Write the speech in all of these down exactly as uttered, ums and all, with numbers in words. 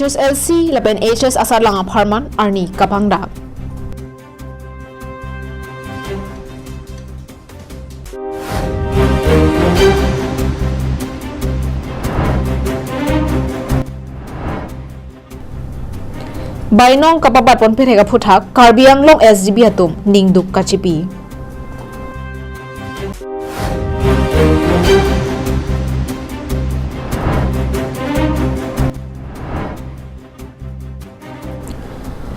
H S L C lapen H S asatlang apharman arni kapangdak. Bainong kapabatpon perek aphuthak Karbi Anglong S G B atum ningduk kachipi.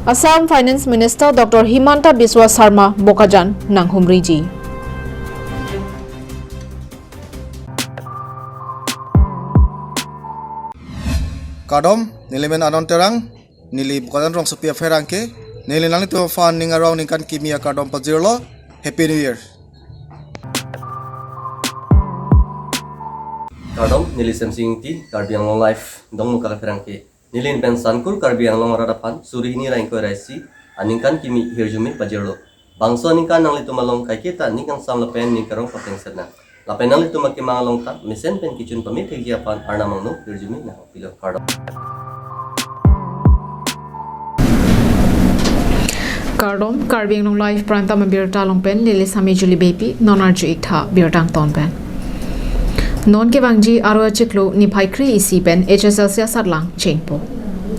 Assam Finance Minister Doctor Himanta Biswa Sarma Bokajan nanghumriji. Kardom, neli men Anon Terang, neli Bokajan rongsopi apherangke, neli nanglitum aphan ning arong ningkan kimi akardom pajirlo, Happy New Year. Kardom, neli Semsing Ingti, Karbi Anglong Live, dongmukak apherangke. Neli pen Sankur Karbi Anglong arat aphan, suri hini ra ingkoi ra isi aningkan kimi hirjume pajirlo. Bangso aningkan nanglitum along kaiketa ning kangsam lapen ning karong paplengsetnang. Lapen nanglitum akemang along ta mesen pen kechun pame thekji aphan Arnam angno hirjume nangpilo, kardom. Kardom, Karbi Anglong Live Prime Time abirta along pen neli Sami Julie Beypi, non arju-ik tha birta angton pen. Non kevangji Aro achiklo niphai kre-isi pen H S L C asatlang chengpo.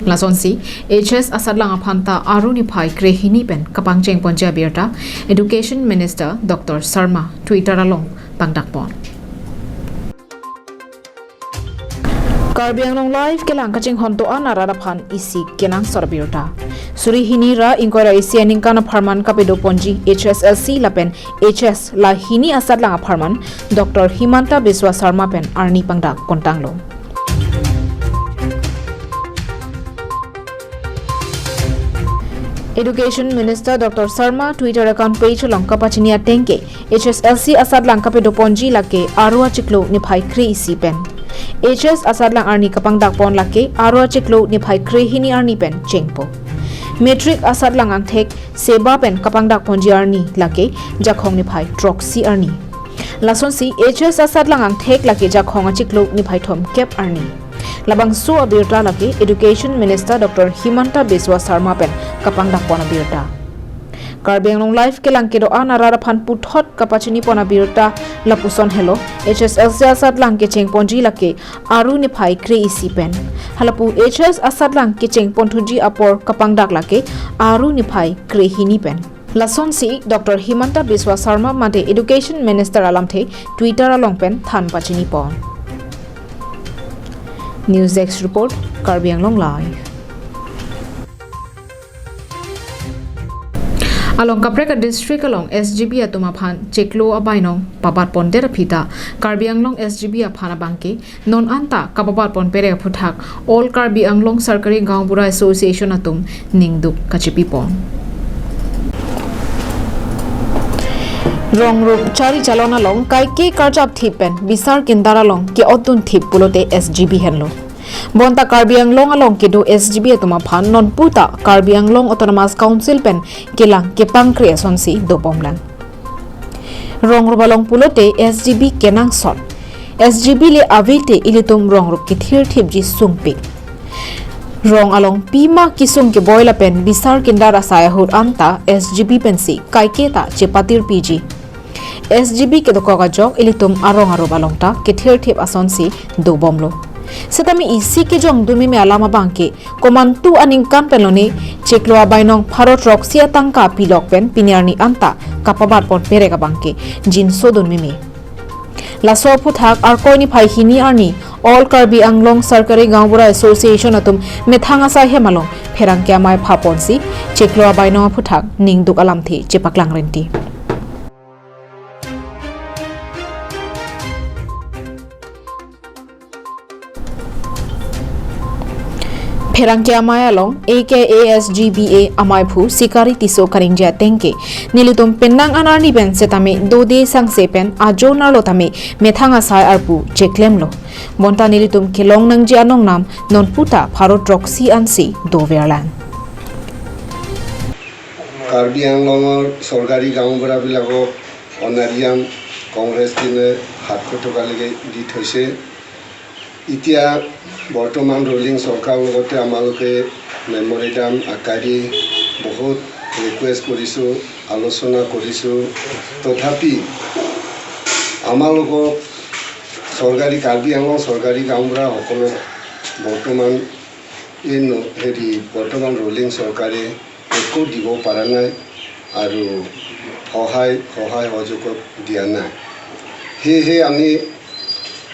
Lasonsi, H S asatlang aphan ta Aro niphai kre-hini pen kapangchengponji abirta Education Minister Doctor Sarma Twitter along pangdakpon. Karbi Anglong Live kelang kachinghon do-an arat aphan isi kenangsot abirta. Suri hini ra ingkoi ra isi aningkan apharman kapadoponji H S L C lapen H S la hini asatlang apharman Doctor Himanta Biswa Sarma pen arni pangdakpontanglo. Education Minister Doctor Sarma Twitter account page along kapachini atengke, H S L C asatlang kapadoponji lake Aro achiklo niphai kre-isi pen. H S asatlang arni kapangdakpon lake Aro achiklo niphai kre-hini arni pen chengpo. Matric asatlang angthek seba pen kapangdakponji arni lake Jakhong niphai throksi arni. Lasonsi H S asatlang angthek lake Jakhong achiklo niphai thomkep arni. Labangso abirta lake Education Minister Doctor Himanta Biswa Sarma pen kapangdakpon abirta. Karbi Anglong Live kelang kedo-an arat aphan puthot kapachinipon abirta lapuson helo, H S L C asatlang kechengponji lake Aro niphai kre-isi pen. Halapu H S asatlang kechengponthuji apor kapangdak lake Aro niphai kre-hini pen. Lasonsi Doctor Himanta Biswa Sarma mate Education Minister alamthe Twitter along pen than pachinipon. News Desk Report, Karbi Anglong Live. Along kaprek a-district along S G B atum aphan chiklo abainong pabatpondet aphi ta Karbi Anglong S G B aphan abangke non anta kapabatpon perek aphuthak All Karbi Anglong Sarkari Gaonbura Association atum ningduk kachipipon. Rongrup chari chalon along kaike karjap thip pen bisar kindar along ke-otdun thip pulote S G B henlo. Bonta Karbi Anglong along kedo S G B atum aphan nonpu ta Karbi Anglong Autonomous Council pen kelang kepangkre asonsi dobomlang. Rongrup along pulote S G B kenangsot. S G B le avete ilitum rongrup kethir thipji sungpik. Rong along pima kesung keboi lapen bisar kindar asai ahut anta S G B pensi kaiketa chepatirpiji. S G B kedokok ajok ilitum arong arup along ta kethir thip asonsi dobomlo. Setame isi kejongdun meme alam abangke komantu aningkan pen lone chiklo abainong pharo throksi atangka pilok pen pini arni anta kapabatpon perek abangke jinsodun meme. Laso aphuthak Arkoi niphai hini arni All Karbi Anglong Sarkari Gaonbura Association atum methang asai hem along pherangke amei phaponsi chiklo abainong aphuthak ningduk alamthe chepaklang renti. Pherangke amei along A K A S G B A ameiphu Sikari Tisso kaningje atengke, nelitum penang an arni pen setame dode sangse pen ajo narlo tame methang asai arpu cheklemlo. Bonta nelitum kelong nangji anong nam nonpu ta pharo throksi ansi doverlang. Karbi আংলঙৰ চৰকাৰী গাঁওবুঢ়াবিলাকক অনাৰিয়াম কংগ্ৰেছ টিমে সাতশ টকালৈকে দি থৈছে। এতিয়া বৰ্তমান ৰুলিং চৰকাৰৰ লগতে আমালোকে মেমৰেণ্ডাম আকাৰি বহুত ৰিকুৱেষ্ট কৰিছোঁ, আলোচনা কৰিছোঁ। তথাপি আমালোকক চৰকাৰী, কাৰ্বি আংলং চৰকাৰী গাঁওবুঢ়াসকলক বৰ্তমান এই ন-, হেৰি, বৰ্তমান ৰুলিং চৰকাৰে একো দিব পৰা নাই আৰু সহায়, সহায় সহযোগ দিয়া নাই। সেয়েহে আমি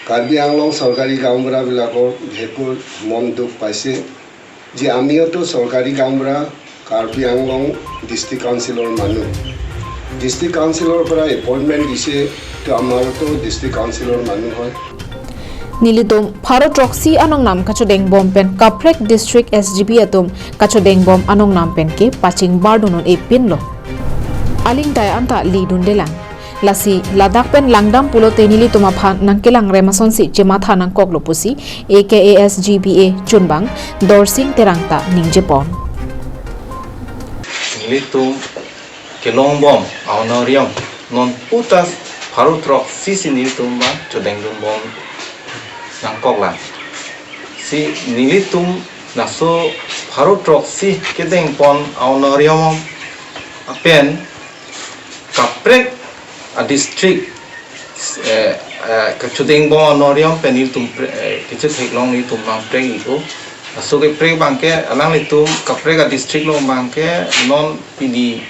কাৰ্বি আংলং চৰকাৰী গাঁওবুঢ়াবিলাকৰ বিশেষকৈ মন দুখ পাইছে যে আমিওতো চৰকাৰী গাঁওবুঢ়া, কাৰ্বি আংলং ডিষ্ট্ৰিক্ট কাউন্সিলৰ মানুহ। ডিষ্ট্ৰিক্ট কাউন্সিলৰ পৰা এপইণ্টমেণ্ট দিছে, তো আমাৰোতো ডিষ্ট্ৰিক্ট কাউন্সিলৰ মানুহ হয়। Nelitum pharo throksi anong nam kachodengbom pen kaprek district S G B atum kachodengbom anong nam pen ke pachingbar dun un-e pinlo. Aling tai anta lidundelang. Lasi ladak pen langdam pulote nelitum aphan nangkelang rem asonsi chematha nangkoklo pusi A K A S G B A chunbang Dorsing Terang ta ningjepon. Nelitum kelongbom a-auditorium non putas pharo throksi si nelitum ba chodengdunbom nangkoklang. Si nelitum laso pharo throksi kedengpon a-auditorium pen kaprek a-district, eh, eh, kachodengbom a-auditorium pen nelitum pre-, eh, kachetheklong nelitum bang prek iko. Laso keprek bangke alanglitum kaprek a-district along bangke non pini,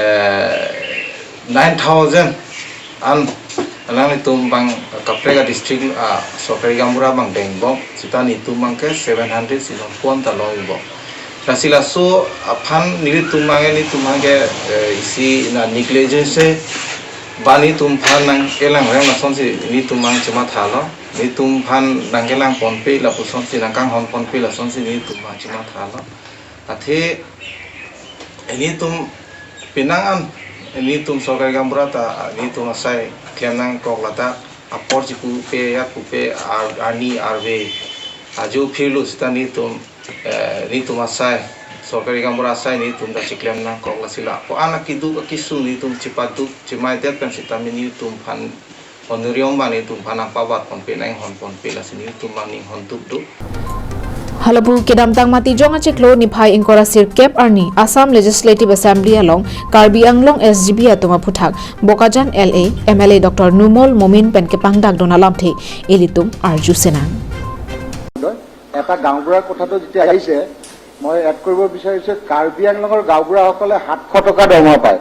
eh, nine thousand an alanglitum bang kaprek a-district a-sorkari gaonbura bang dengbom, seta nelitum bangke seven hundred si non pon ta longbom. Lasi laso aphan nelitum bangke, nelitum bangke, eh, isi na negligence ba nelitum aphan nangkelang rem asonsi nelitum bang chemathalo. Nelitum aphan nangkelangponpe lapusonsi, nangkanghonponpe lasonsi nelitum bang chemathalo. Athe nelitum penang an nelitum sorkari gaonbura ta nelitum asai klem nangkok lata apor chipupe, ya pupe, ar-, arni arve ajo phirlo seta nelitum, eh, nelitum asai, sorkari gaonbura asai nelitum ta chiklem nangkok, lasi la ko-an akiduk akisung nelitum chepaduk chemaidet pen seta nelitum aphan auditorium bang nelitum aphan nangpabatponpe, nanghonponpe, lasi nelitum bang ninghon dukduk. Halapu kedamtang Matijong achiklo niphai ingkoi ra sirkep arni Assam Legislative Assembly along Karbi Anglong S G B atum aphuthak Bokajan L A, M L A Doctor Numol Momin pen kepangdakdun alamthe ilitum arju senang. এটা গাঁওবুঢ়াৰ কথাটো যেতিয়া আহিছে, মই এড কৰিব বিচাৰিছোঁ, কাৰ্বি আংলঙৰ গাঁওবুঢ়াসকলে সাতশ টকা দৰমহা পায়।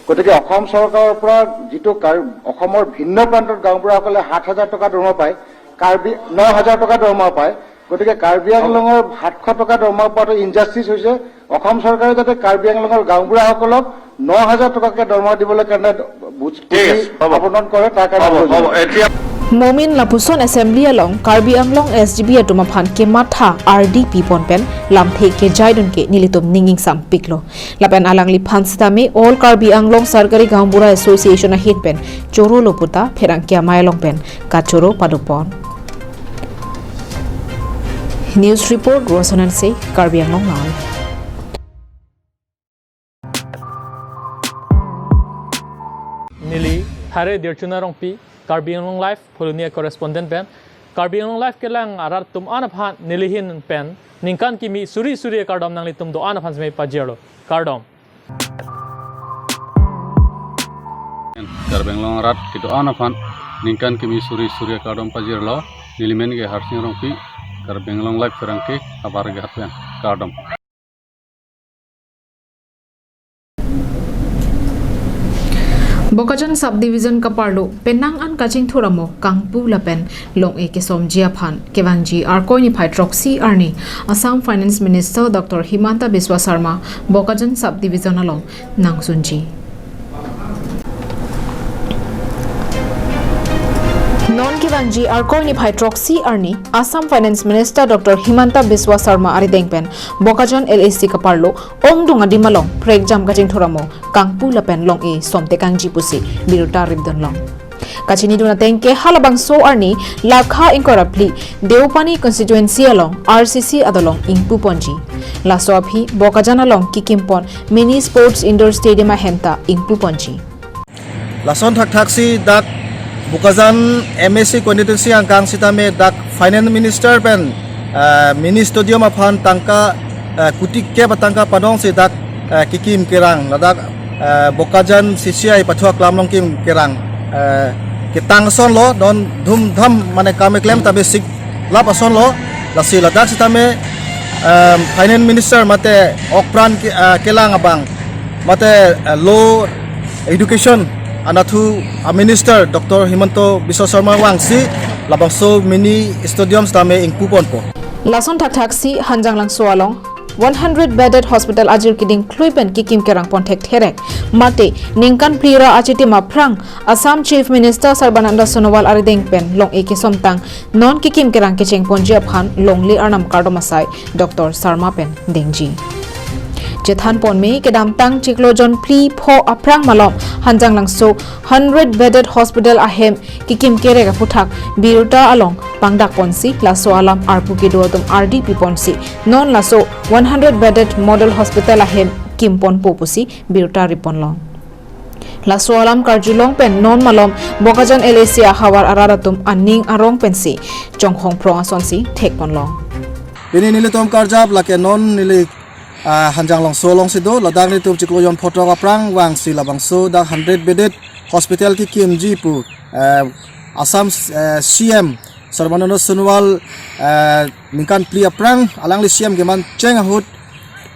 গতিকে অসম চৰকাৰৰ পৰা যিটো কাৰ-, অসমৰ ভিন্ন প্ৰান্তৰ গাঁওবুঢ়াসকলে সাত হাজাৰ টকা দৰমহা পায়, কাৰ্বি ন হাজাৰ টকা দৰমহা পায়। গতিকে কাৰ্বি আংলঙৰ সাতশ টকা দৰমহা পোৱাটো ইনজাষ্টিচ হৈছে। অসম চৰকাৰে যাতে কাৰ্বি আংলঙৰ গাঁওবুঢ়াসকলক ন হাজাৰ টকাকৈ দৰমহা দিবলৈ কাৰণে বুজ-, ঠিক আছে, হ'ব। আবেদন কৰে, তাৰ কাৰণে হ'ব, অনুৰোধ হ'ব। জনাইছোঁ। এতিয়া Momin lapuson assembly along Karbi Anglong S G B atum aphan kematha ardi pipon pen lamthe kejaidun ke nelitum ning ingsampiklo. Lapen alangliphan sitame All Karbi Anglong Sarkari Gaonbura Association ahin pen chorolo puta pherangke amei along pen kachoro padopon. News report, Rosanan Se, Karbi Anglong Live. Neli Hare Dirchuna Rongpi, Karbi Anglong Live, Phuloni a-correspondent pen, Karbi Anglong Live kelang arat atum an aphan nelihin pen ningkan kimi suri suri akardom nanglitum do-an aphan seme pajirlo. Kardom. Karbi Anglong arat kedo-an aphan ningkan kimi suri suri akardom pajirlo. Nelimen ke Harsing Rongpi, Karbi Anglong Live pherangke, Havar Ghat pen. Kardom. Bokajan Subdivision kaparlo penang an kachingthur amo kangpu lapen long-e kesomji aphan kevangji Arkoi niphai throksi arni Assam Finance Minister Doctor Himanta Biswa Sarma Bokajan Subdivision along nangsunji. Non kevangji Arkoi niphai throksi arni Assam Finance Minister Doctor Himanta Biswa Sarma arideng pen Bokajan L A C kaparlo ongdung adim along prekjam kachingthur amo kangpu lapen long-e somtekangji pusi birta ripdunlong. Kachinidun ateng ke halabangso arni Lakha ingkoi ra phli Deopani constituency along R C C adolong ingpuponji. Laso aphi Bokajan along kikimpon mini sports indoor stadium ahem ta ingpuponji. Lason thakthak si dak Bokajan M A C constituency angkang sitame dak Finance Minister pen Eh, mini stadium aphan tangka, eh, kuti kep atangka padong si dak, eh, kekim kerang, ladak, eh, Bokajan C C I pathu aklam along kim kerang, eh, ketang asonlo, non dhumdham mane kam keklem tame sik lap asonlo, lasi ladak sitame, eh, Finance Minister mate okpran ke, eh, kelang abang, mate, eh, Law Education anatthu a Minister Doctor Himanta Biswa Sarma vangsi labangso mini stadium sitame ingpu ponpo. Lason thakthak si Hanjanglangso along one hundred bedded hospital ajir keding klui pen kekim kerang pon thekthe rek. Mate ningkan phli ra achitim aphrang Assam Chief Minister Sarbananda Sonowal arideng pen long-e kesomtang non kekim kerang kecheng ponji aphan longle arnam kardom asai Doctor Sarma pen dengji. Chethan ponme kedamtang chiklo jon phli pho aphrang malom Hanjanglangso hundred bedded hospital ahem kekim kerek aputhak birta along pangdak ponsi laso alam arpu kedo atum ardi pi ponsi non laso one hundred bedded model hospital ahem kim ponpo pusi birta ri ponlong. Laso alam karjulong pen non malom Bokajan L A C ahavar arat atum aning arong pensi chonghong phrong asonsi thek ponlong. Pini nelitum karjap lake non neli, ah, Hanjanglangso alongsi do, ladak nelitum chiklo jon pho throk aphrang vangsi labangso dak hundred bedded hospital kekimji pu, eh, Assam, eh, C M Sarbananda Sonowal, eh, ningkan phli aphrang alangli C M keman cheng ahut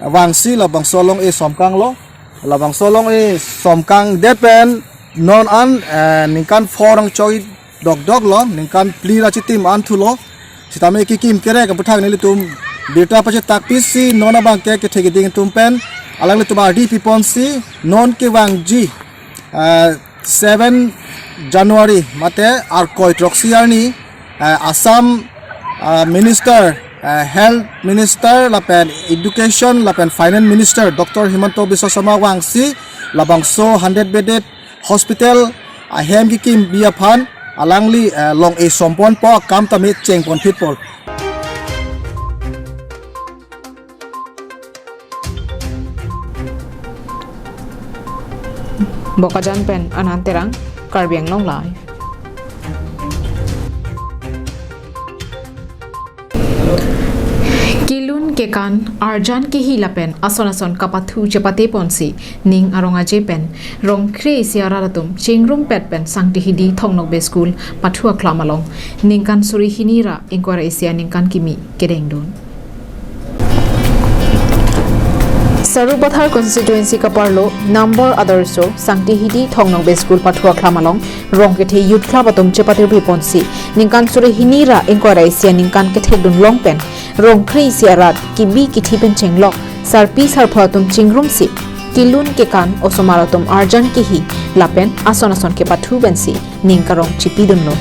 vangsi labangso long-e somkanglo. Labangso long-e somkangdet pen non an, eh, ningkan pho ra choi dokdoklo, ningkan phli ra chitim an thulo. Sitame kekim kerek aputhak nelitum birta pachetak pisi non abangke kethe keding atum pen alanglitum ardi pi ponsi non kevangji, eh, seven January mate Arkoi throksi arni, eh, Assam, eh, Minister, eh, Health Minister lapen Education lapen Finance Minister Doctor Himanta Biswa Sarma vangsi labangso hundred bedded hospital ahem kekimji aphan alangli, eh, long-e som ponpo, akam tame cheng pon phit pon. Bokajan pen Anand Terang, Karbi Anglong Live. Kelun kekan arjan kehi lapen ason ason kapathu chepate ponsi ning arong aje pen rong kre-isi arat atum chingrum pet pen Sangti Hidi Thong Nokbe School pathu aklam along ningkan suri hini ra ingkoi ra isi aningkan kimi kedengdun. Sarupathar constituency kaparlo number Adarsho Sangti Hidi Thong Nokbe School pathu aklam along rong kethe Youth Club atum chepatirpi ponsi ningkan suri hini ra ingkoi ra isi aningkan kethekdun long pen rong kre-isi arat kebi kethe pen chenglok sarpi sarpo atum chingrumsi kelun kekan osomar atum arjan kehi lapen ason ason kepathu pensi ning karong chipidunlo.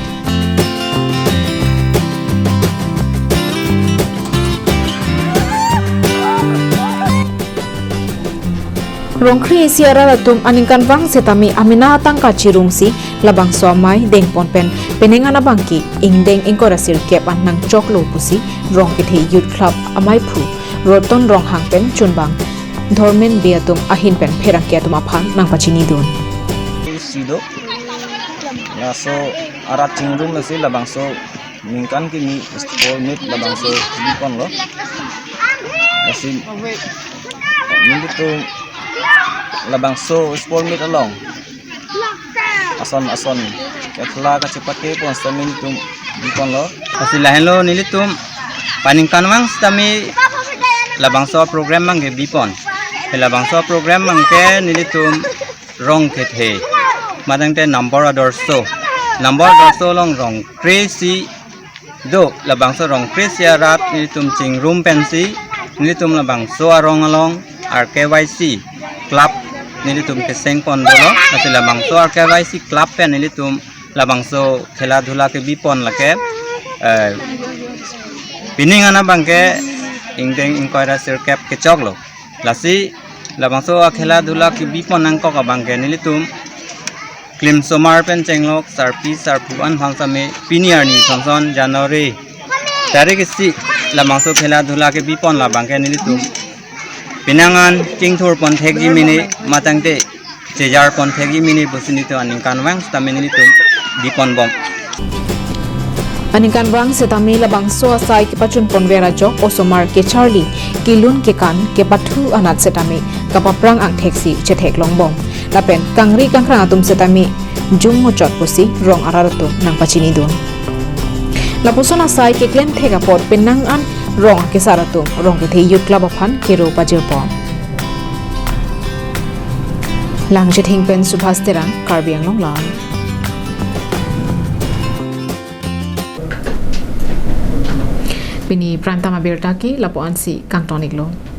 Rong kre-isi arat atum aningkanvang setame amena atangka chirungsi labangso amei dengpon pen penang an abangke ingdeng ingkoi ra sirkep an nangchoklo pusi rong kethe Youth Club ameiphu Roton Ronghang pen chunbang Dhormen Bey atum ahin pen pherangke atum aphan nangpachinidun. Si do. Laso arat chingrum lasi labangso ningkan kimi sport meet labangso biponlo. Lasi nelitum labangso sport meet along ason ason kekhela kachepate pon setame nelitum biponlo. Lasi lahenlo nelitum paningkanvang setame labangso program abangke bipon. Labangso program abangke nelitum rong kethe matangte number Adarsho. Number Adarsho along rong kre-isi do, labangso rong kre-isi arat nelitum chingrum pensi nelitum labangso arong along R K Y C club nelitum keseng pon dolo. Lasi labangso R K Y C club pen nelitum labangso khela dhula kebipon lake, eh, pining an abangke ingdeng ingkoi ra sirkep kechoklo. Lasi labangso akhela dhula kebipon nangkok abangke nelitum klimsomar pen chenglok sarpi sarpo an aphan setame pini arni sonson January tarik isi labangso khela dhula kebipon labangke nelitum penang an chingthur pon thekji mene matangte chejar pon thekji mene pusi nelitum aningkanvang setame nelitum bipon bom. Aningkanvang setame labangso asai kepachun ponver ajok osomar kecharli, kelun kekan, kepathu anat setame kapaprang angthek si chetheklongbom. Lapen kangri kangkrang atum setame jum muchot pusi rong arat atum nangpachinidun. Lapuson asai keklem thek apot penang an rong kesar atum rong kethe Youth Club aphan kero pajirpon. Langchithing pen Subhas Terang, Karbi Anglong Live. Pini prime time abirta ke lapu-an si kangton-iklo.